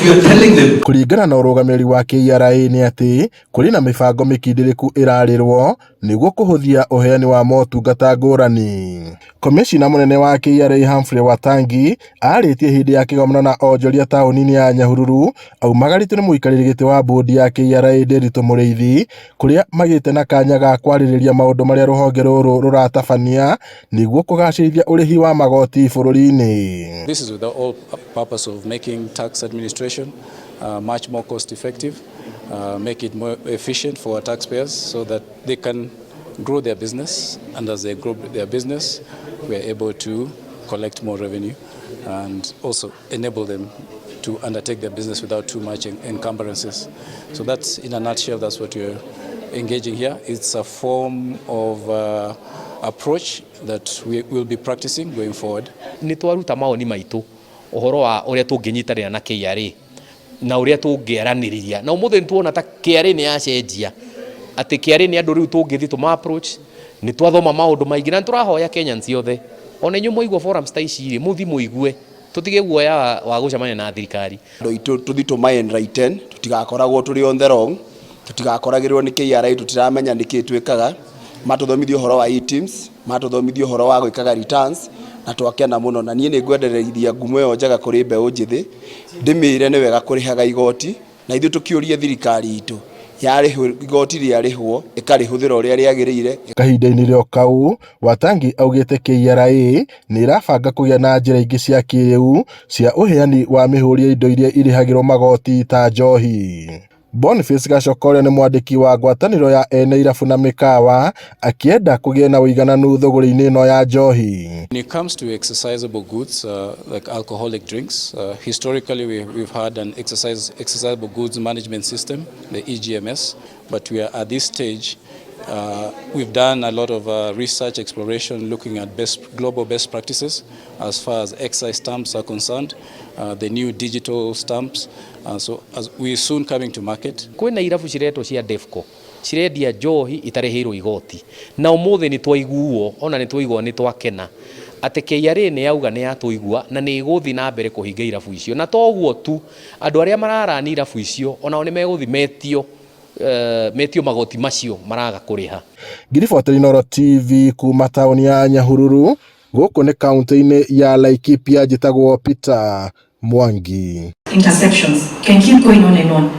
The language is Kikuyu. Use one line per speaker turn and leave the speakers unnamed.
If you're telling them
Kũringana na ũrũgamĩrĩri wa KRA nĩ atĩ kũrĩ na mĩbango mĩkindĩrĩku ĩrarĩrwo nĩguo kũhũthia ũheani wa motungata ngũrani. Komĩcina mũnene wa KRA Humphrey Watangi arĩtie hĩndĩ ya kĩgomano na onjoria taũni-inĩ ya Nyahururu aumagarĩtio nĩ mũikarĩri gĩtĩ wa bodi ya KRA Nderitu Mũrĩithi, kũrĩa magĩte na kanya ga kwarĩrĩria maũndũ marĩa rũhonge rũrũ rũratabania nĩguo kũgacĩrithia ũrĩhi wa magoti bũrũri-inĩ.
This is with the all purpose of making tax administration much more cost effective, make it more efficient for our taxpayers so that they can grow their business, and as they grow their business, we are able to collect more revenue and also enable them to undertake their business without too much encumbrances. So that's, in a nutshell, that's what we're engaging here. It's a form of approach that we will be practicing going forward.
Nĩ twaruta mawoni maitũ ũhoro wa ũrĩa tũngĩnyitanĩra na KRA na ũrĩa tũngĩaranĩrĩria, na ũmũthĩ nĩ tuona ta KRA nĩ yacenjia, atĩ KRA nĩ andũ rĩu tũngĩthiĩ tũma approach. Nĩ twathoma maũndũ maingĩ na nĩ tũrahoya Kenyans othe, ona inyuĩ mwaigua forums ta ici rĩ, mũthi mũigue, tũtige guoya wa gũcemania na thirikari.
Andũ aitũ tũthi tũma enlighten, tũtigakoragwo tũrĩ on the wrong, tũtigakoragĩrwo nĩ KRA tũtiramenya nĩkĩ twĩkaga. Matũthomithie ũhoro wa eTIMS, matũthomithie ũhoro wa gwĩkaga returns, na twakena mũno. Na niĩ nĩ ngwendereithia ngumo ĩyo njega kũrĩ mbeũ njĩthĩ, ndĩmĩre nĩ wega kũrĩhaga igoti, na ithuĩ tũkĩũrie thirikari itũ yarĩhwo igoti rĩarĩhwo ĩkarĩhũthĩra ũrĩa rĩagĩrĩire.
Kahinda-inĩ o kau, Watangi augĩte KRA nĩ ĩrabanga kũgĩa na njĩra ingĩ cia kĩrĩu cia ũheani wa mĩhũri ya indo iria irĩhagĩrwo magoti ta njohi. Boniface Gacoka ũrĩa nĩ mwandĩki wa ngwatanĩro ya ene irabu na mĩkawa akĩenda kũgĩe na ũigananu thũgũrĩ-inĩ ĩno ya njohi.
When it comes to excisable goods like alcoholic drinks, historically we've had an excisable goods management system, the EGMS, but we are at this stage, we've done a lot of research exploration looking at global best practices as far as excise stamps are concerned, the new digital stamps. So as we're soon coming to market.
Kwĩna irabu ciretwo cia Defco cirendia njohi itarĩhĩirwo igoti, na ũmũthĩ nĩ twaiguo, ona nĩ twaigua, nĩ twakena atĩ KRA nĩ yauga nĩ yatũigua na nĩ ĩgũthiĩ na mbere kũhinga irabu icio. Na to ũguo tu, andũ arĩa mararani irabu icio onao nĩ megũthiĩ metio magoti macio maraga kũrĩha.
Ngiriboteri Inooro TV kuma taũni ya Nyahururu, gũkũ nĩ kaunti-inĩ ya Laikipia, njĩtagwo Peter Mwangi.
Interceptions can keep going on and on.